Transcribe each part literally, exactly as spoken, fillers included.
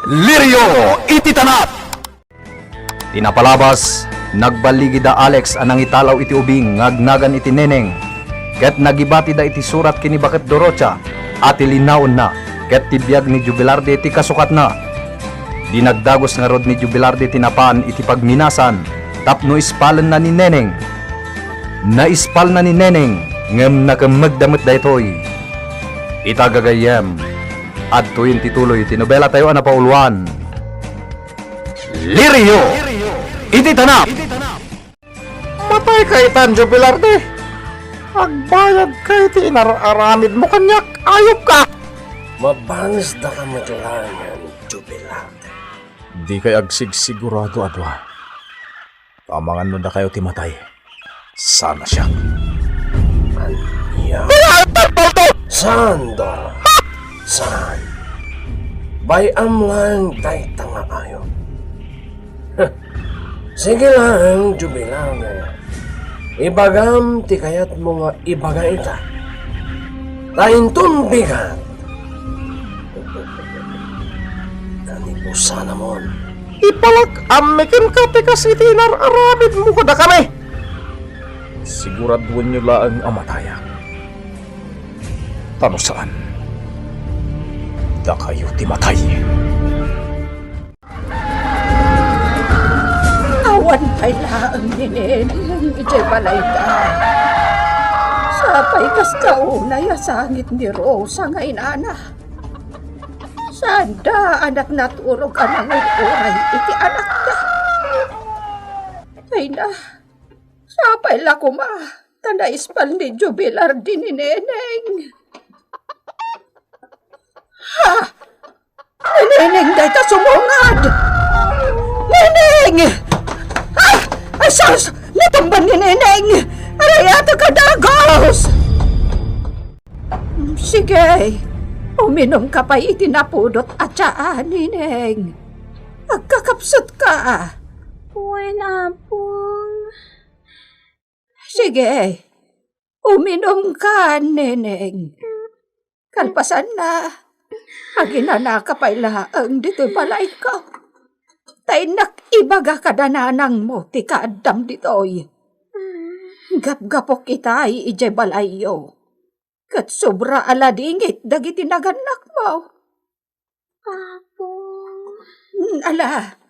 Lirio iti tanap! Ti napalabas, nagballigi da Alex a nangitalaw iti ubing nga agnagan iti Neneng, ket nagibatida iti surat ken ni Baket Dorocha a ti linaonna ket ti biag ni Jubilarde ti kasukatna. Dinagdagos ngarud ni Jubilarde ti napan iti pagminasan tapno ispalenna ni Neneng. Naispalna ni Neneng, ngem nakemmegda met daytoy. Ita gagayyem, adtoyen ti tuloy ti nobelatayo a napauluan. Lirio iti tanap! Matayka itan, Jubilarde! Agbayadka iti inar-aramidmo kaniak, ayupka! Mabanesdaka met laengen, Jubilarde. Dikay agsigsigurado a dua. Amangan no dakayo ti matay. Saan a siak. Ania? Saan, Doro? Saan? Bay-am laeng dayta nga ayup. Sige laeng, Jubilarde. Ibagam ti kayatmo nga ibaga ita. Ta inton bigat, kanibusanamon. Ipalak-ammi kenka ti kas iti inar-aramidmo kadakami. Siguraduenyo laeng a matayak. Ta no saan, dakayo ti matay. Awan pay laeng ni Neneng idiay balayda. Sapay kasta unay a sangit ni Rosa nga inana. Saanda a nagnaturog a nangururay iti anakda. Ay na, sapay la koma ta naispal ni Jubilarde ni Neneng. Ha! Ni Neneng dayta sumungad! Neneng! Ah! Ay, sus! Natumban ni Neneng! Aray, ato ka dagos! Sige, uminumka pay iti napudot a tsaa, Neneng. Agkakapsutka. Wen, Apong. Sige, uminumka, Neneng. Kalpasanna, aginanaka pay laeng ditoy balayko. Ta innak ibaga kada nanangmo ti kaaddam ditoy. Gapgapok itay idiay balayyo. Ket sobra a ladingit dagiti nagannakmo. Apo. Mm, ala,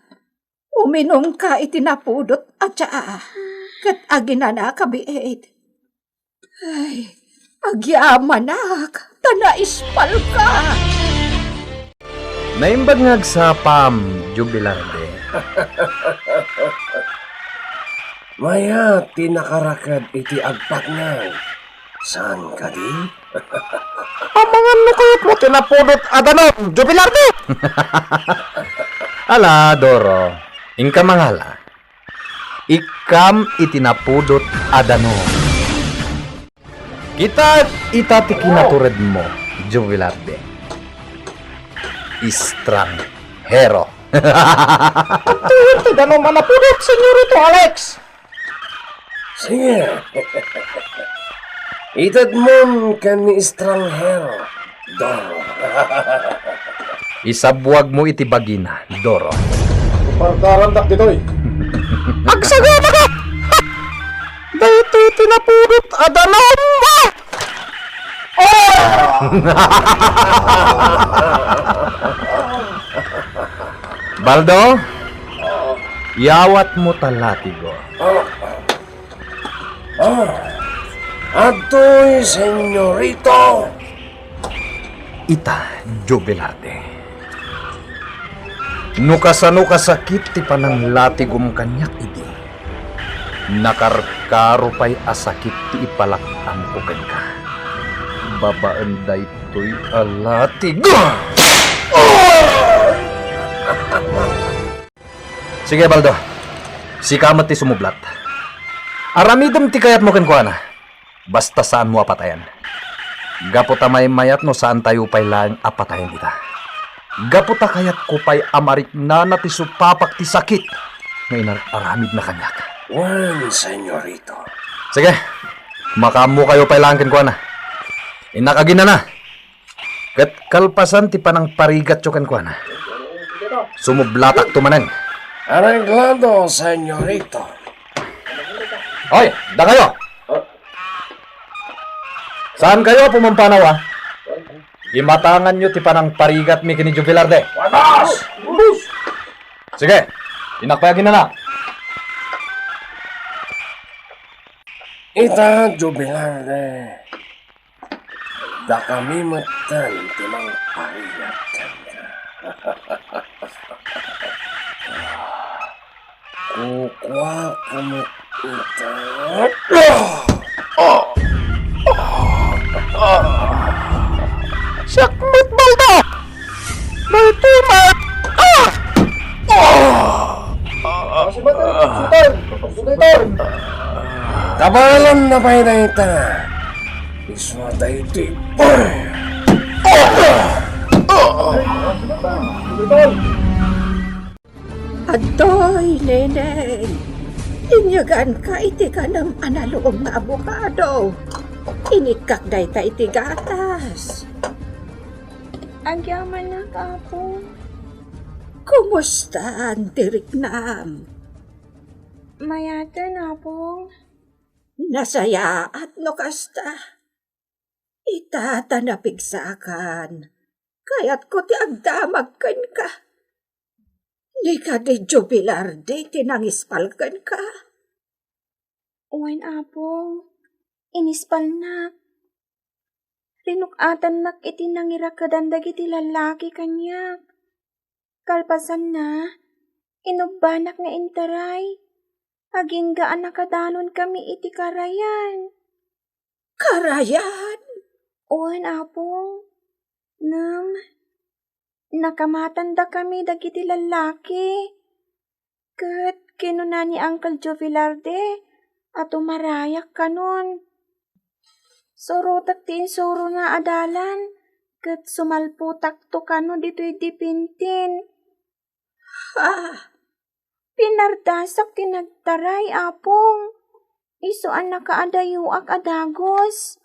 uminumka iti napudot a tsaa, ket aginanaka biit. Ay, agyamanak, ta naispalka. Naimbag nga agsapam, Jubilarde. Mayat ti nakaraked iti agpatnag. Saan kadi? Amangan no kayatmo ti napudot a danum, Jubilarde! Ala, Doro, inka mangala. Ikkam iti napudot a danum. Kita, ita ti kinaturedmo, Jubilarde. Estranghero. Adtoyen ti danum a napudot, Senyorito Alex. Sige. Itedmon ken ni estranghero, Doro. Isabuagmo iti bagina, Doro. Ipardarandak ditoy. Agsagaba ka! Daytoy ti napudot a danum! Ah! Oh! Baldo, yawatmo ta latigo. Ah, adtoy, senyorito. Ita, Jubilarde. No kasano kasakit ti pananglatigom kaniak idi, nakarkaro pay a sakit ti ipalak-amko kenka. Babaen daytoy a latig. Sige, Baldo. Sika met ti sumublat. Aramidem ti kayatmo kenkuana. Basta saanmo a patayan. Gapu ta maymayat no saantayo pay laeng a patayen ita. Gapu ta kayatko pay a mariknana ti supapak ti sakit nga inar-aramidna kaniak. Wen, senyorito. Sige, makaammokayo pay laeng kenkuana. Innak aginana. Ket kalpasan ti panangparigatyo kenkuana, Sumublatakto manen. Areglado, senyorito. Hoy, dakayo! Saan kayo pumampanaw, ha? Imatanganyo ti panangparigatmi ken ni Joe Velarde. Wagas! Sige, innak pay aginana. Ita, Joe Velarde. Dakami metten ti mangparigat kenka. Kukuak met ita. Siak met, Baldo! Daytoy met! Ah! Ah! Sultan! Sultan! Kabaelanna pay dayta. Isu a daytoy. Adtoy, Neneng. Inyeganka iti kanem a naluom nga abokado. Inikkak dayta iti gatas. Agyamanak, Apo. Kumustan ti riknam? Mayaten, Apo. Nasayaat no kasta. Ita ta napigsakan, kayatko ti agdamag kenka. Ni kadi Joe Velarde ti nangispal kenka? Wen, Apo. Inispalnak. Rinuk-atannak iti nangirakedan dagiti lallaki kaniak. Kalpasanna, inubbanak nga intaray. Agingga a nakadanonkami iti karayan. Karayan? Wen, Apo. Ngem, nakamatandakami dagiti lallaki. Ket kinuna ni Uncle Joe Velarde a tumarayak kanon. Surotek ti insurona a dalan, ket sumalpotakto kano ditoy Dipintin. Ha? Pinardasak ti nagtaray, Apong. Isu a nakaadayoak a dagus.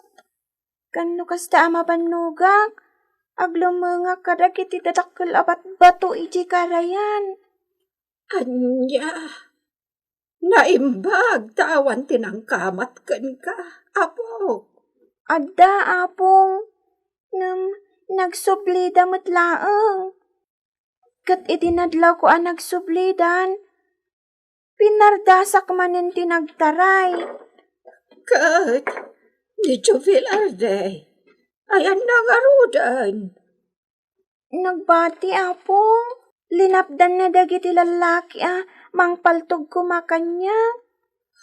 Ken no kasta a mabannogak, aglumengak kadagiti dadakkel a batbato idiay karayan. Ania? Naimbag ta awan ti nangkamat kenka, Apo. Adda, Apong, ngem nagsublida met laeng. Ket iti nadlawko a nagsublidan, pinardasak manen ti nagtaray. Ket ni Joe Velarde, ayanna ngaruden? Nagbati, Apo. Linapdanna dagiti lallaki a mangpaltog koma kaniak.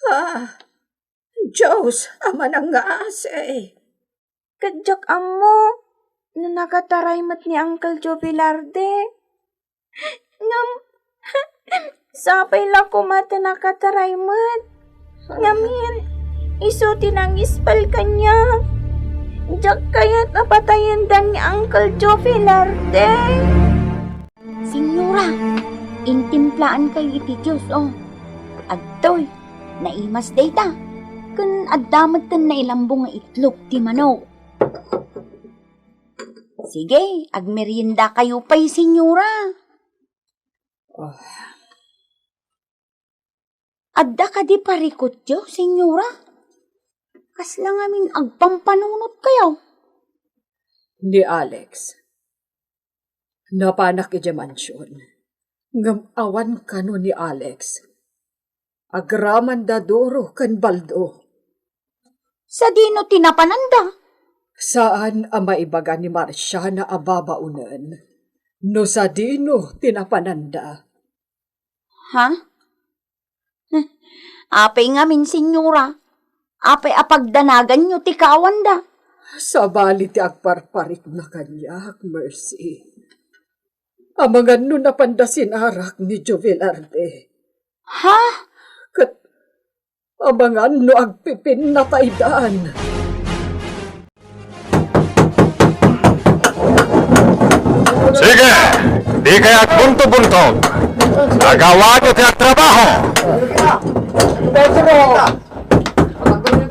Ah, Dios a manangngaasi. Ket diak ammo no nakataray met ni Uncle Joe Velarde. Ngem, sapay la koma ta nakataray met. Ngamin, isu ti nangispal kaniak. Diak kayat a patayen da ni Uncle Joe Velarde. Senyora, intimplaankayo iti Dios, o. Adtoy, naimas dayta. Ken adda met ti nailambong nga itlog ti manok. Sige, agmeriendakayo pay, Senyora. Ah. Adda kadi parikutyo, Senyora? Kasla ngamin agpampanunotkayo? Ni Alex. Napanak idiay mansion. Ngem awan kano ni Alex. Agramanda duro ken Baldo. Sadino ti napananda? Saan a maibaga ni Marciana a babaonen no sadino ti napananda. Ha? Apay ngamin, Senyora? Apay a pagdanaganyo ti kaawanda? Sabali ti agparparikna kaniak, Mercy. Amangan no napanda sinarak ni Joe Velarde. Ha? Ket amangan no agpipinnataydan. Sige, dikay agbuntobuntog. Agawanyo ti agtrabaho.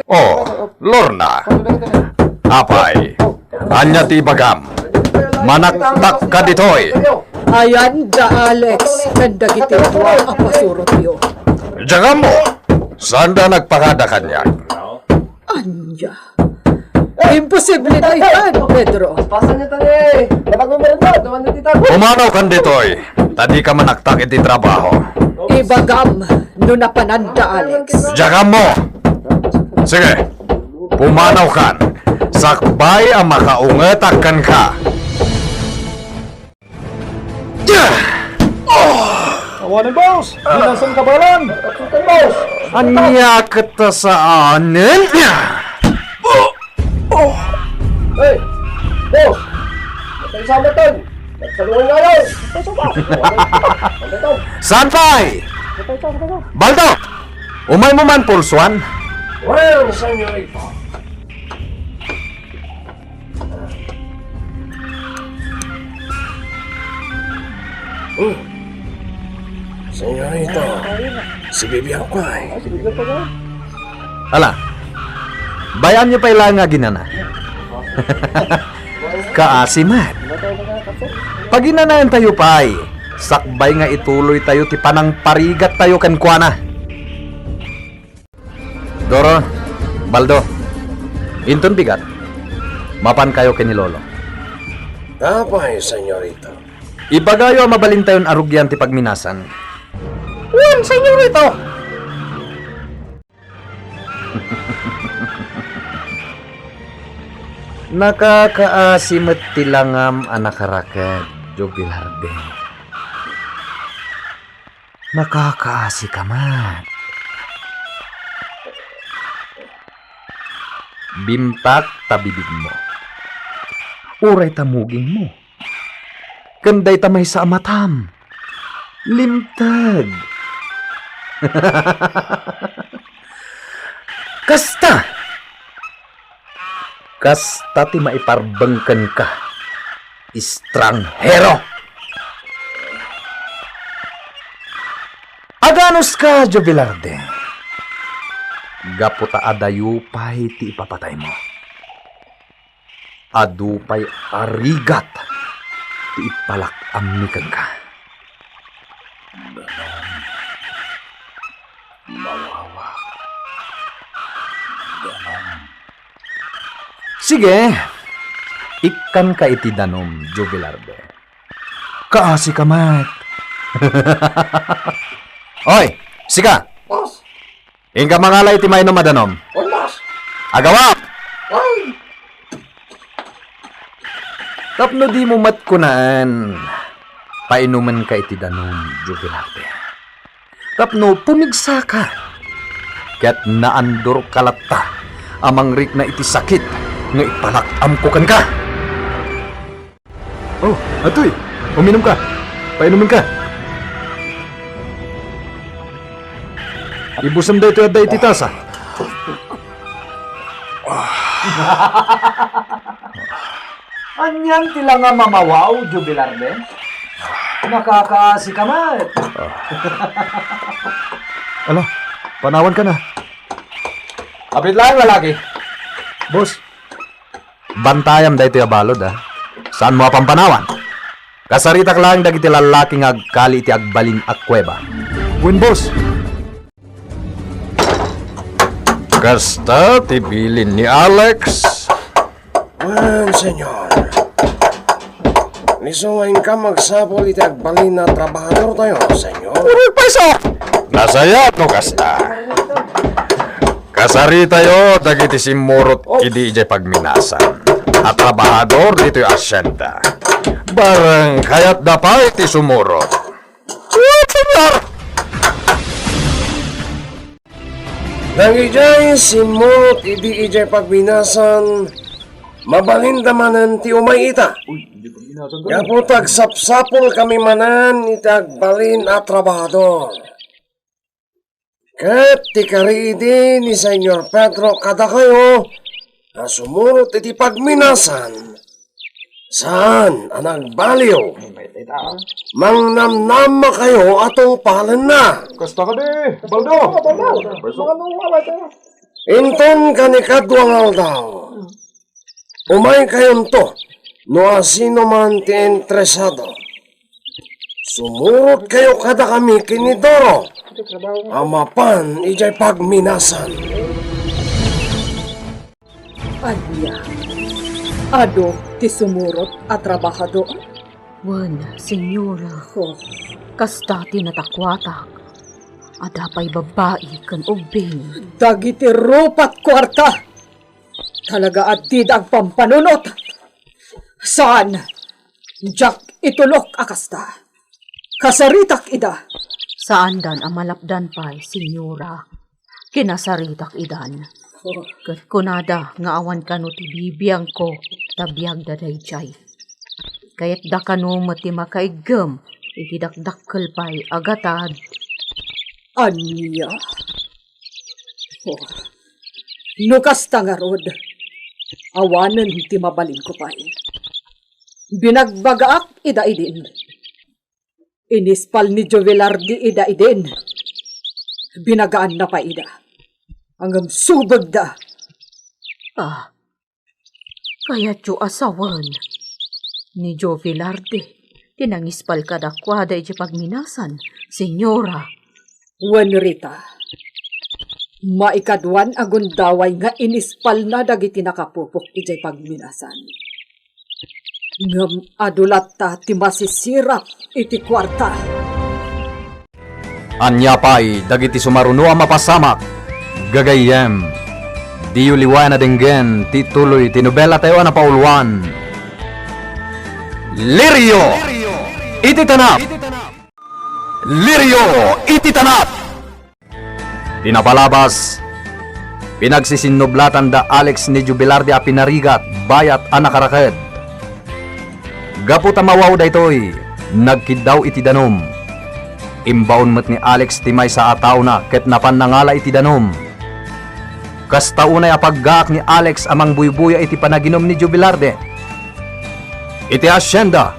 Oh, Lorna. Apay, ania ti ibagam? Manaktak ka ditoy. Ayan da, Alex, ken dagiti dua a pasurotyo. Diak ammo, saanda nagpakada kaniak. Ania? Imposible daytan, Pedro. Pasa niya tani. Dapat mo meron daw. Dapat na tita. Pumanaw kan ditoy, ta dika manaktak iti trabaho. Ibagam no napananda, Alex. Diak ammo. Sige, pumanaw kan. Sakbay a makaungetak kenka. Awanen, boss! Minasan ka balan! Ania ket ta saanen? Hey! Boss! Patay sa matan! Nagsalungan nga lang! Patay sa ba? Patay sa. Saan pay? Patay sa, patay sa. Baldo! Umay mo man, pulsuan? Well, senyorita. Hmm. Senyorita, si Bibian ko ay. Ala, bay-anyo pay laeng nga aginana. Kaasi met. Paginanaentayo pay, sakbay nga ituloytayo ti panangparigattayo kenkuana. Doro, Baldo, inton bigat, mapankayo ken ni Lolo. Apay, senyorita? Ibagayo a mabalintayon a rugian ti pagminasan. Wen, senyorita! Nakakaasi met ti langam a nakaraked, Joe Velarde. Nakakaasi ka met. Bimtak ta bibigmo. Uray ta mugingmo. Ken dayta maysa a matam. Limteg. Kasta. Kasta ti maiparbeng kenka, estranghero! Aganuska, Joe Velarde, gapu ta adayo pay ti ipapataymo. Adu pay a rigat ti ipalak-ammi kenka. Mawawak. Danum. Sige, ikkanka iti danum, Joe Velarde. Kaasi ka met. Oy, sika! Boss! Inka mangala iti mainum a danum. Oy, boss! Agawam! Oy! Tapno dimo met kunaen, painumenka iti danum, Joe Velarde. Tapno pumigsaka, ket naandurka latta a mangrikna iti sakit nga ipalak-amko kenka. Oh, atoy, uminumka. Painumenka. Ibusem daytoy adda iti tasa. Anian ti langam a mawaw, Joe Velarde? Nakakaasi ka met. Ala, panawanka na. Apit laeng, lalaki. Boss. Bantayam daytoy a balud, a. Saanmo a pampanawan? Kasaritak laeng dagiti lallaki nga agkali iti agbalin a kuweba. Wen, boss. Kasta ti bilin ni Alex. Wen, senyor. Isu nga inkam agsapul iti agbalin a trabahadortayo, senyor. Uray pay sa! Nasayaat no kasta. Kasaritayo dagiti simmurot idi idiay pagminasan a trabahador ditoy asyenda. Bareng kayatda pay ti sumurot. Wen, senyor! Dagidiay simmurot idi idiay pagminasan, mabalinda manen ti umay ita. Gapu ta agsapsapulkami manen iti agbalin a trabahador. Ket ti kari idi ni Senyor Pedro kadakayo a sumurot iti pagminasan, saan a nagbaliw. Mangnamnamakayo a tungpalenna. Kasta kadi, Baldo. Inton kanikadua nga aldaw, umaykayonto no asinoman ti interesado. Sumurotkayo kadakami ken ni Doro a mapan idiay pagminasan. Ania? Adu ti sumurot a trabahador? Wen, senyora. Oh. Kasta ti natakuatak. Adda pay babbai ken ubbing. Dagiti rupat kuarta. Talaga a dida agpampanunot. Saan, diak itulok a kasta. Kasaritak ida. Saandan a malapdan pay, senyora. Kinasaritak idan. Oh. Ket kunada nga awan kano ti bibiangko ta biagda daydiay. Kayatda kano met ti makaiggem iti dakdakkel pay a gatad. Ania? Oh. No kasta ngarud, awanen ti mabalinko pay. Binagbagaak ida idin. Inispal ni Jovelardi ida idin. Binagaanna pay ida. Ngem subegda. Ah, kayatyo a sawen, ni Jovelardi ti nangispal kadakuada iti pagminasan, senyora. Wen, Rita, maikaduan a gundaway nga inispalna dagiti nakapupok idiay pagminasan. Ngem adu latta ti masisirap iti kuarta. Ania pay dagiti sumaruno a mapasamak, gagayyem? Diyo liwayan a denggen ti tuloy ti nobelatayo a napauluan, Lirio iti Tanap! Lirio iti Tanap! Ti napalabas, pinagsisinnublatanda Alex ni Jubilardi a pinarigat bayat a nakaraked. Gapu ta mawaw daytoy, nagkiddaw iti danum. Imbaon met ni Alex ti maysa a taona ket napan nangala iti danum. Kasta unay a paggaak ni Alex a mangbuybuya iti panaginum ni Jubilardi. Iti hacienda,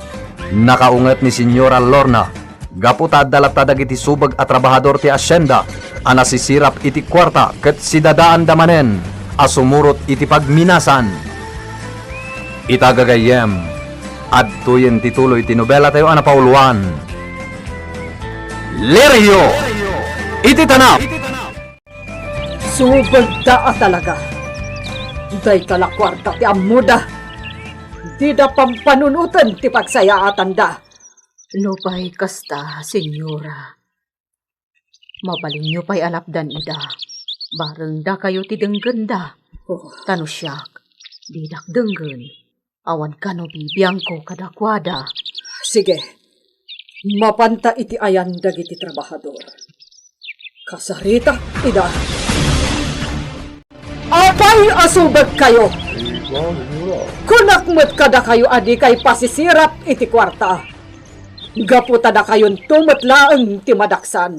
nakaunget ni Señora Lorna gapu ta adda latta dagiti subeg a trabahador ti hacienda a nasisirap iti kuarta ket sidadaanda manen a sumurot iti pagminasan. Ita gagayyem, adtoyen ti tuloy ti nobelatayo a napauluan, Lirio iti Tanap. Subegda a talaga. Dayta la kuarta ti ammoda. Dida pampanunoten ti pagsayaatanda. Nupay kasta, señora, mabalinyo pay a lapdan ida. Bareng dakayo ti denggenda. Oh. Ta no siak, didak denggen. Awan kano bibiangko kadakuada. Sige, mapanta iti ayan dagiti trabahador. Kasaritak ida. Apay a subegkayo? Kunak met kadakayo a dikay pasisirap iti kuarta. Gapu ta dakayonto met laeng ti madaksan.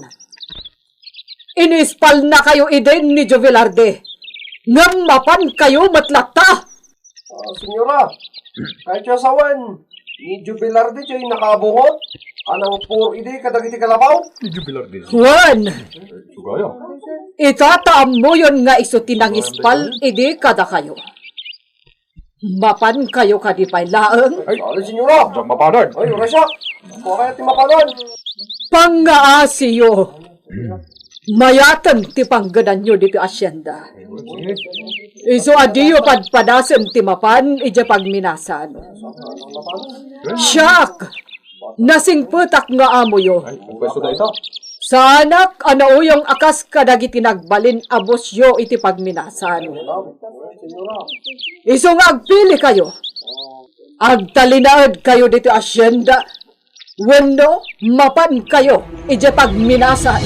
Inispalnakayo idin ni Jovelarde, ngem mapankayo met latta. Ah, señora, kayatyo a sawen, ni Jovelarde diay nakaabungot a nangpuro idi kadagiti kalabaw? Ni Jovelarde. Wen, sugaya. Ita ta ammoyon nga isu ti nangispal idi kadakayo. Mapankayo kadi pay laeng? Ay, sorry, señora. Diak mapanan. Ay, urasya. Kua kayat ti mapanan. Pangngaasiyo. Mayaten ti panggedanyo ditoy hacienda. Isu a diyo padpadasen ti mapan idiay pagminasan. Siak, nasingpetak nga amoyo. Ay, pwesto da ita. Saanak a nauyong a kas kadagiti nagbalin a bosyo iti pagminasan. Isu nga agpilikayo, agtalinaedkayo ditoy hacienda wenno mapankayo idiay pagminasan.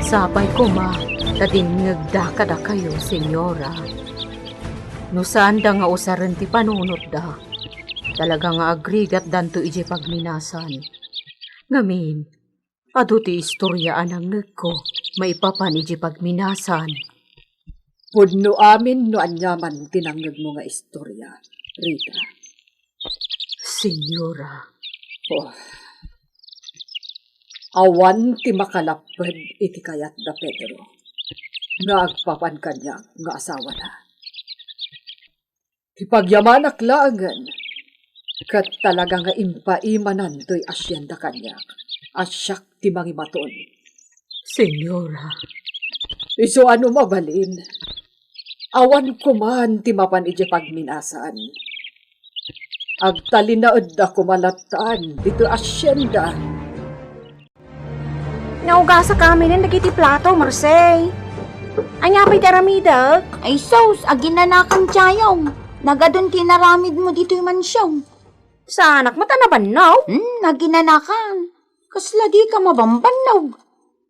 Sapay koma ta dinnegda kadakayo, señora. No saanda nga usaren ti panunotda, talaga nga agrigatdanto idiay pagminasan. Ngamin, adu ti istoria a nangngegko maipapan idiay pagminasan. Pudno amin no aniaman ti nangngegmo nga istoria, Rita. Señora. Oh. Awan ti makalapped iti kayatda, Pedro, nga agpapan kaniak nga asawana. Ti pagyamanak laengen, Ket talaga nga impaimanan toy asienda kaniak a siak ti mangimaton. Senyora. Isu a no mabalin, awan koman ti mapan idiay pagminasan. Agtalinaedda koma lattan ditoy asienda. Naugasakami nen dagiti plato, Merced. Ania pay ti aramidek? Ay sus, aginanakan, Chayong. Nagadun ti inaramidmo ditoy mansion. Saanak met a nabannog? Hmm, aginanakan. Kasla dika mabambannog.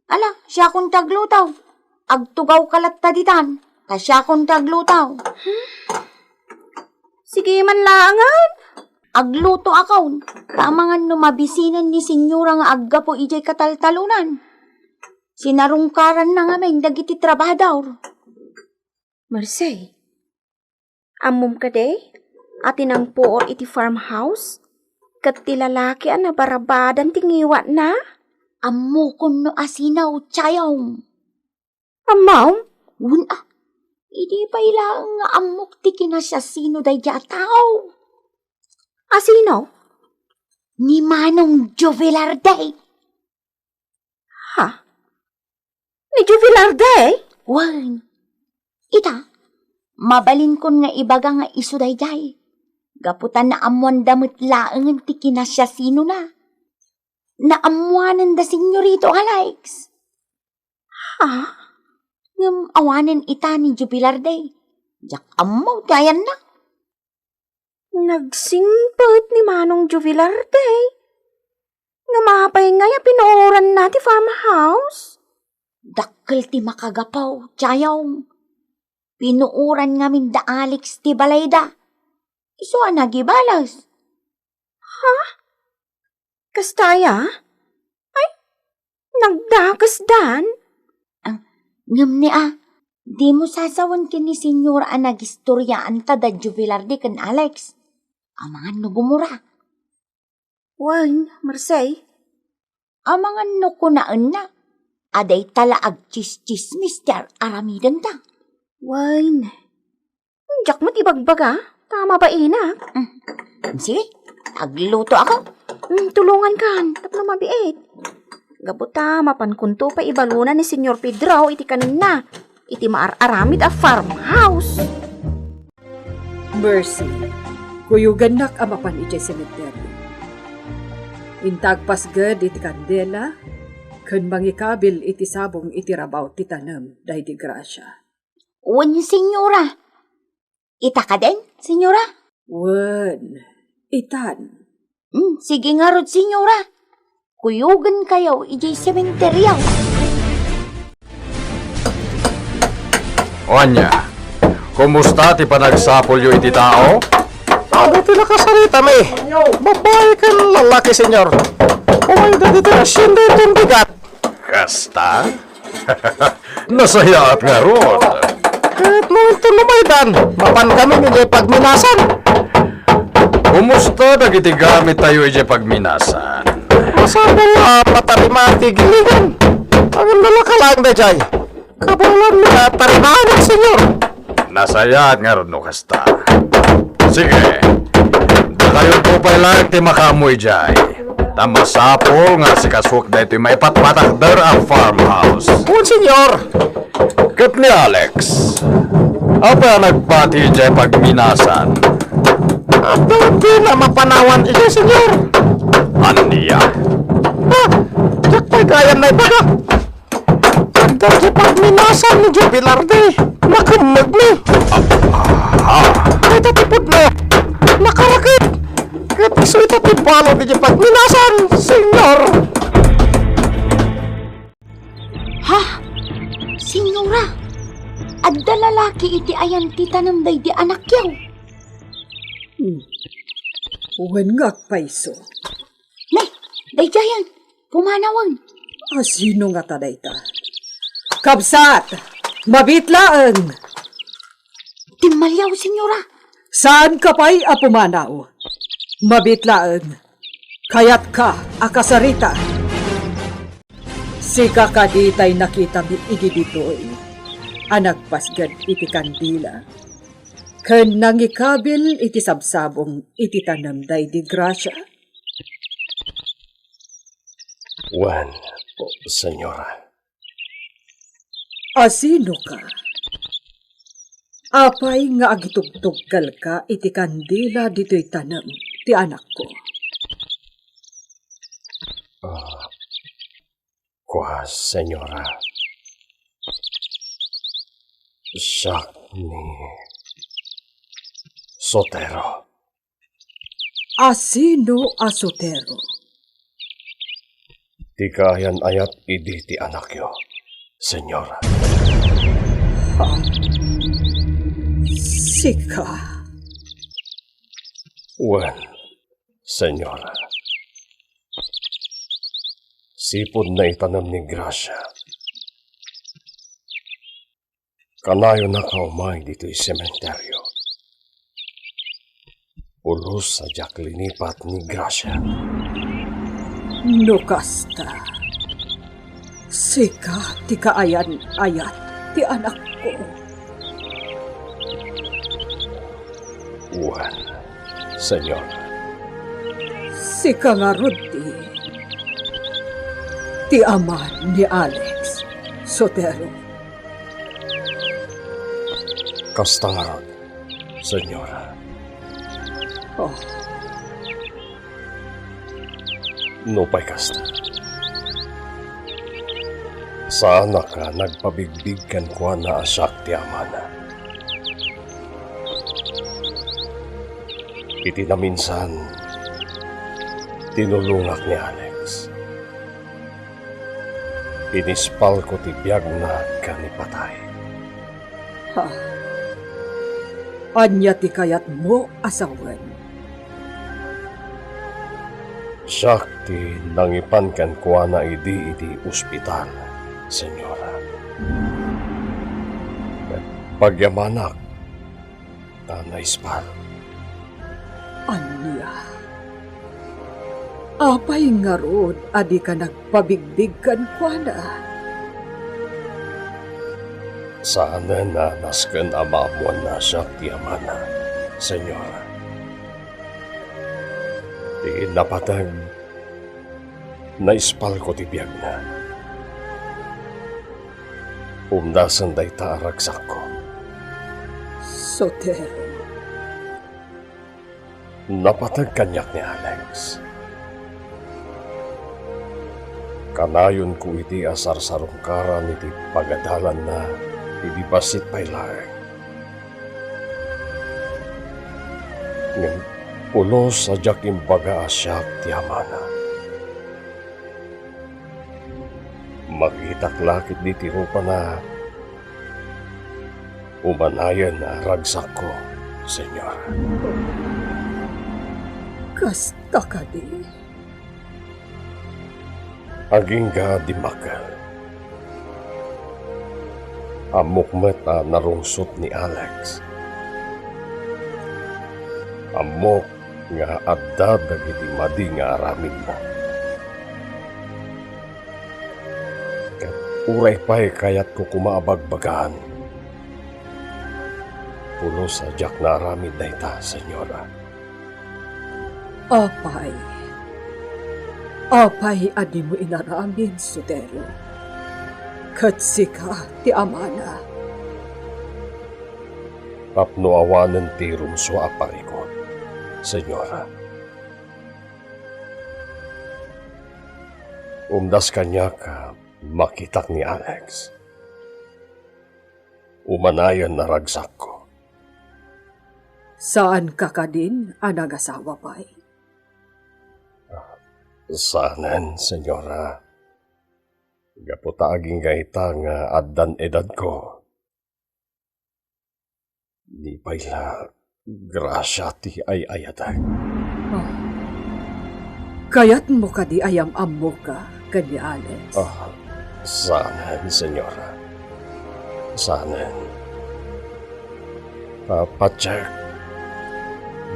Ala, siakon ti agluto. Agtugawka latta ditan, ta siakon ti agluto. Sige man laengen. Aglutoakon, ta amangan no mabisinen ni Senyora nga aggapu idiay kataltalonan. Sinarungkaranna ngamin dagiti trabahador. Merced, ammom kadi a ti nangpuor iti farmhouse ket ti lalaki a nabarabadan ti ngiwatna? Ammokon no asino, Chayong. Ammom? Wen a, idi pay laeng nga ammok ti kinasiasino daydiay a tao. Asino? Ni Manong Jubilarde. Ha? Ni Jubilarde? Wen. Ita, mabalinkon nga ibaga nga isu daydiay. Gapu ta naammoanda met laengen ti kinasiasinona. Naammoanen da Senyorito Alex. Ha? Ngem awanen ita ni Jubilarde. Diak ammo ti ayanna. Nagsingpet ni Manong Jubilarde. Ngem apay ngay a pinuoranna ti farmhouse? Dakkel ti makagapu, Chayong. Pinuoran ngamin da Alex ti balayda. Isu a nagibales. Ha? Kasta aya? Ay, nagdakesdan? Ah, ngem ni a, dimo sasawen ken ni Senyora a nagistoriaan ta da Jubilarde ken Alex. Amangan no gumura. Wen, Merced. Amangan no kunaenna a dayta la agtsistsismis ti ar-aramidenta. Wen, diak met ibagbaga, ta mabainak. Mm. Sige, aglutoak. Mm, tulongankan, tapno mabiit. Gapu ta mapankonto pay ibaluna ni Señor Pedro iti kanenna, iti maar-aramid a farmhouse. Mercy, kuyogannak a mapan idiay sementeryo. Inta agpasged iti kandela ken mangikabil iti sabong iti rabaw ti tanem daydi Gracia. Wen, Señora. Ita kaden, Señora? Wen, itan. Hmm, sige ngarud, Señora. Kuyogenkayo idiay sementeryo. O ania, kumusta ti panagsapulyo iti tao? Adu ti nakasaritami. Babai ken lalaki, Señor. Umayda ditoy hacienda iton bigat. Kasta? Nasayaat ngarud. Ket no inton lumaydan, mapankami idiay pagminasan. Kumusta dagiti gamittayo idiay pagminasan? Masapul a matarima ti giligan. Agundalaka laeng daydiay. Kabaelanmi a tarimaen, Señor. Nasayaat ngarud no kasta. Sige, dakayonto pay laeng ti makaammo idiay. Ta masapul nga asikasuek daytoy maipatpatakder a farmhouse. Wen, Señor. Ket ni Alex, apay a nagpati idiay pagminasan? Adda dina mapanawan idiay, Señor. Ania? Ah, diak pay gayan naibaga. Adda ti pagminasan ni Joe Velarde. Nakemmegmi. Ah. Ita ti pudno. Nakaraket. Ket isu ita ti balo iti pagminasan, Señor. Ha? Señora, adda lalaki iti ayan ti tanem daydi anakyo? Hmm. Wen nga agpayso. Ne, daydiayen, pumanawen. Asino ngata dayta? Kabsat, mabiit laeng. Timmaliaw, Señora. Saanka pay a pumanaw. Mabiit laeng. Kayatka a kasarita. Sika kadi tay nakitami idi ditoy a nagpasged iti kandila. Ken nangikabil iti sabsabong iti tanem daydi Gracia? Wen, Senyora. Asino ka? Apay nga agitugtugkalka iti kandila ditoy tanem ti anakko? Ah, kua, Senyora. Siak ni Sotero. Asino a Sotero? Ti kaayan-ayat idi ti anakyo, Senyora. Ha? Sika? Wen, Senyora. Sipud naitanem ni Gracia, kanayon a umay ditoy sementerio. Pulos a diak linipat ni Gracia. No kasta, sika ti kaayan-ayat ti anakko. Wen, Senyora. Sika ngarud ti, ti ama ni Alex Sotero. Kasta ngarud, Senyora. Oh. Nupay kasta, saanak a nagpabigbig kenkuana a siak ti amana. Iti naminsan, tinulongak ni Alex. Inispalko ti biagna ken ipatay. Ha? Ania ti kayatmo a sawen? Siak ti nangipan kenkuana idi iti ospital, Senyora. Ket pagyamanak ta naispal. Ania? Apay ngarud a dika nagpabigbig kenkuana? Saanen a nasken a maammoanna a siak ti amana, Senyora. Ti napateg, naispalko ti biagna. Umdasen dayta a ragsakko. Sotero. Napateg kaniak ni Alex. Kanayonko iti a sarsarungkaran iti pagadalanna idi bassit pay laeng. Ngem pulos a diak imbaga a siak ti amana. Makitak la ketdi ti rupana. Umanayen a ragsakko, Senyora. Kasta kadi? Agingga dimmakkel. Ammok met a narungsot ni Alex. Ammok nga adda dagiti madi nga aramidna. Ket uray pay kayatko koma a bagbagaan, pulos a diak naaramid dayta, Senyora. Apay, apay a dimo inaramid, Sotero? Ket sika ti amana. Tapno awanen ti rumsua a parikut, Senyora. Umdas kaniak a makitak ni Alex. Umanayen a ragsakko. Saanka kadin a nagasawa pay? Saanen, Senyora. Gapu ta agingga ita nga addan edadko. Ni pay la, grasia ti ay-ayatek. Ah. Kayatmo kadi a yam-ammoka ken ni Alex? Ah, saanen, Senyora. Saanen. Ah, patiek,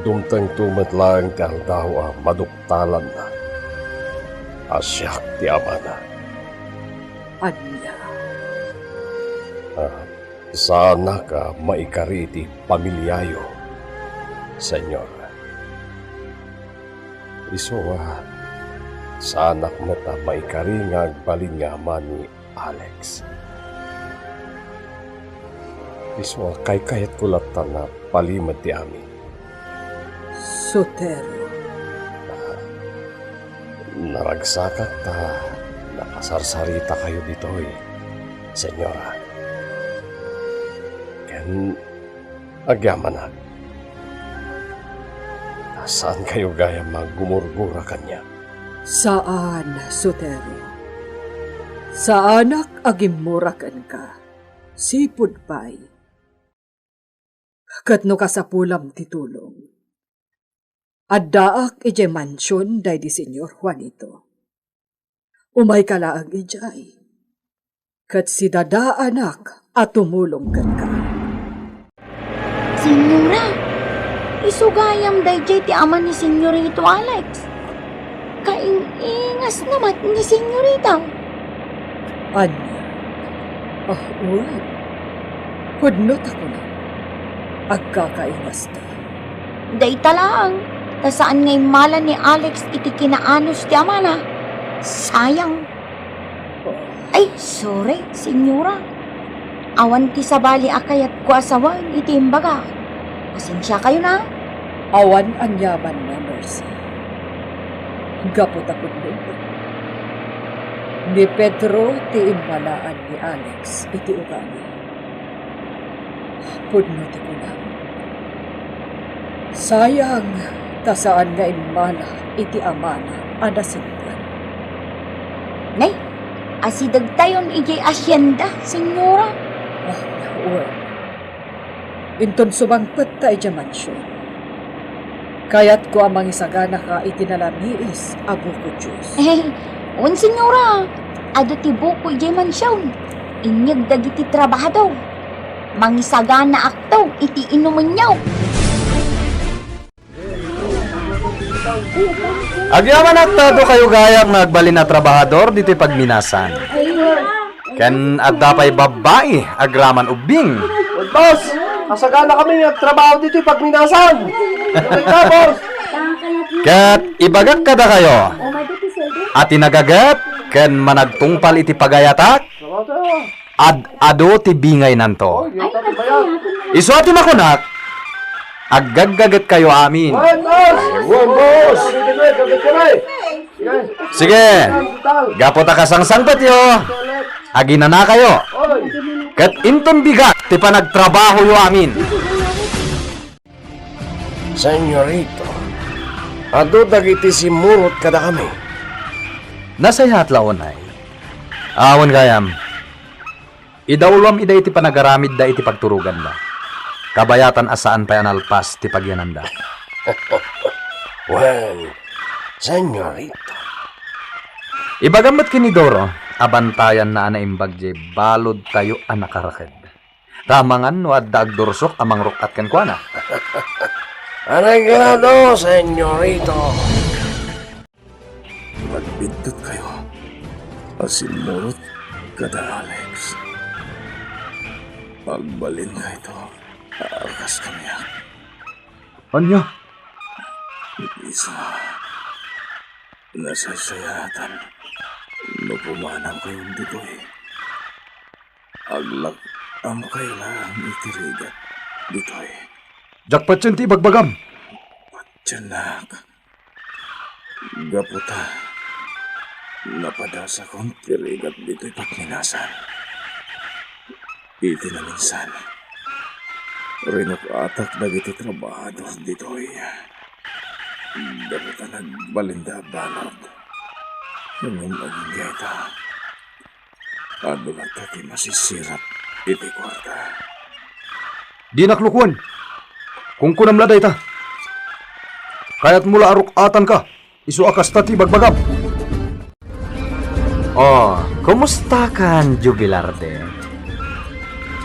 dumtengto met laeng ti aldaw a maduktalanna a siak ti amana. Ania? Ah, Saanak a maikari iti pamiliayo, Señor. Isu a saanak met a maikari nga agbalin nga ama ni Alex. Isu a kaykayatko latta a palimed ti amin. Sotero. Naragsakak ta nakasarsarita kayo ditoy, Señora. Ken agyamanak, ta saan kayo gayam a gumurgura kaniak. Saan, Sotero. Saanak a gimmura kenka. Sipud pay. Ket no kasapulam ti tulong, addaak idiay mansion daydi Señor Juanito. Umayka laeng idiay, ket sidadaanak a tumulong kenka. Señora, isu gayam daydiay ti ama ni Señorito Alex. Kaing-ingasna met ni Señorita. Ania? Ah, wen. Pudno ta kunam, agkakaingasta. Dayta laeng, ta saan nga immala ni Alex iti kinaanus ti amana. Sayang. Ay, sorry, Señora. Awan ti sabali a kayatko a sawen iti imbagak. Pasensiakayona. Awan aniamanna, Mercy. Gapu ta pudno, ni Pedro ti immalaan ni Alex iti ugali. Pudno ti kunam. Sayang ta saan nga immala iti amana a nasenpet. Nay, asidegtayon idiay asienda, Señora. Ah, wen. Inton sumangpet ta idiay mansion, kayatko a mangisaganaka iti nalamiis a buko juice. Eh, wen, Señora. Adu ti buko idiay mansion. Inyeg dagiti trabahador. Mangisaganaakto iti inumenyo. Agyamanak ta adu kayo gayam nga agbalin a trabahador ditoy pagminasan. Ken adda pay babbai agraman ubbing. Boss, kasagana kami nga agtrabaho ditoy pagminasan. Ita, boss. Ket ibagak kadakayo a ti nagaget ken managtungpal iti pagayatak, ad-adu ti bingaynanto. Isu a ti makunak, aggaggagetkayo amin. Wen, boss. Wen, boss. Sige, gapu ta kasangsangpetyo, aginanakayo. Ket inton bigat ti panagtrabahoyo amin. Señorito, adu dagiti simmurot kadakami. Nasayaat la unay. Awan gayam. Idaulam ida iti panagaramidda iti pagturoganda. Kabayatan a saan pay a nalpas ti pagyananda. Wen, Señorito. Ibagam met ken ni Doro a bantayanna a naimbag diay baludtayo a nakaraked. Ta amangan no adda agdursok a mangruk-at kenkuana. Areglado, Señorito. Agbiddutkayo a simmurot kada Alex. Agbalinkayto a kas kaniak. Ania? Isu, nasaysayaatan no pumanawkayon ditoy. Aglak-amkayo laeng iti rigat ditoy. Diak patien ti ibagbagam. Patiennak. Gapu ta napadasakon ti rigat ditoy pagminasan. Iti naminsan, rinuk-atak dagiti trabahador ditoy. Gapu ta nagbalinda a balud. Ngem agingga ita, adu latta ti masisirat iti kuarta. Dinak lukuen. Kunkunam la dayta. Kayatmo la a ruk-atanka, isu a kasta ti ibagbagam. Oh, kumustakan, Jubilarde?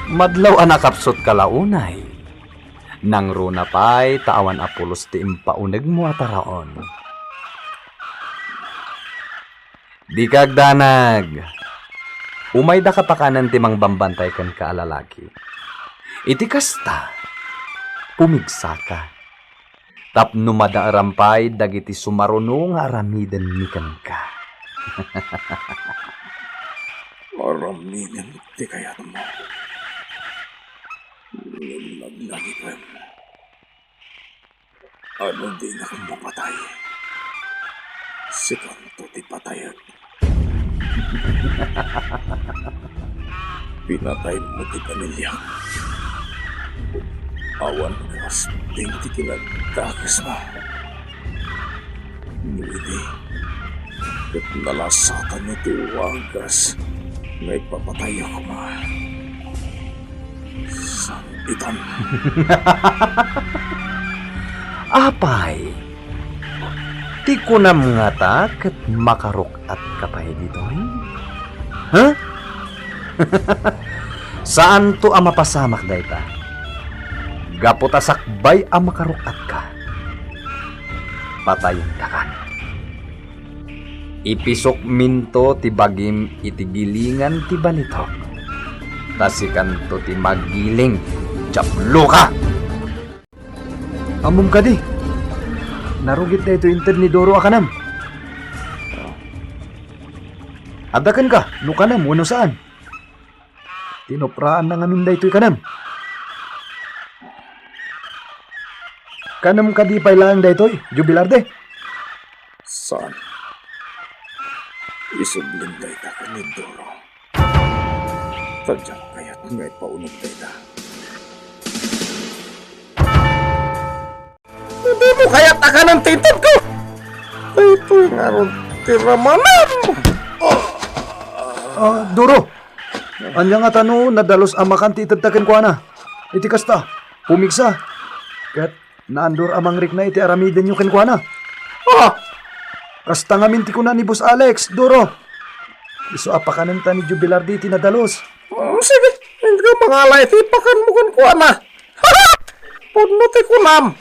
Madlaw a nakapsutka la unay. Nangruna pay ta awan a pulos ti impaunegmo a taraon. Dika agdanag. Umaydaka pakanen ti mangbambantay kenka a lalaki. Iti kasta, pumigsaka tapno madaeram pay dagiti sumaruno nga aramidenmi kenka. Aramiden ti kayatmo. Ngem nagnagipen. Ano dinak mapatay? Sikanto ti patayen. Pinataymo ti pamiliak. Awan kas ti kinadakesna. No idi, ket nalasatanyo ti wagas nga ipapatayyo koma. San-itan. Apay, ti kunam ngata ket makaruk-atka pay ditoy? Ha? Saanto a mapasamak dayta. Gapu ta sakbay a makaruk-atka, patayentakan. Ipisokminto ti bagim iti gilingan ti balitok, ta sikanto ti magiling, diabloka! Ammom kadi, narugit daytoy inted ni Doro a kanem. Adda kenka no kanem wenno saan. Tinupraanna ngamin daytoy kanem. Kanem kadi pay laeng daytoy, Jubilarde? Saan. Isublim dayta ken ni Doro. Ta diak kayat nga ipauneg dayta. Dimo kayat a kanen ti itedko? Daytoy ngarud ti ramanam. Ah, Doro, ania ngata no nadalus a makan ti itedta kenkuana? Iti kasta, pumigsa. Ket naandur a mangrikna iti aramidenyo kenkuana. Ah! Kasta ngamin ti kuna ni Boss Alex, Doro. Isu a pakanenta ni Jubilarde iti nadalus. Mm, sige, inka mangala iti pakanmo kenkuana. Pudno ti kunam.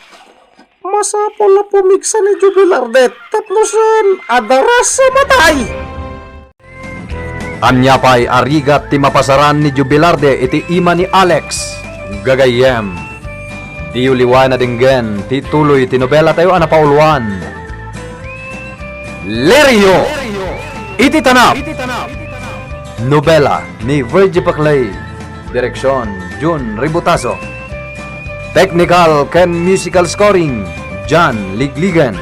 Masapul a pumigsa ni Jubilarde tapno saan a daras a matay. Ania pay a rigat ti mapasaran ni Jubilarde iti ima ni Alex? Gagayyem, diyo liwaen a denggen ti tuloy ti nobelatayo a napauluan, Lirio iti Tanap. Nobela ni Virgie Paclay. Direksion, Jun Ributazo. Technical ken musical scoring, John Ligligan.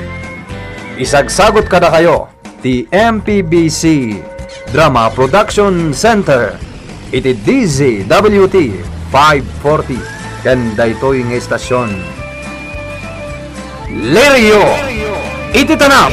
Isagsagut kadakayo ti M P B C Drama Production Center iti D Z W T five forty ken daytoy nga istasyon. Lirio iti Tanap.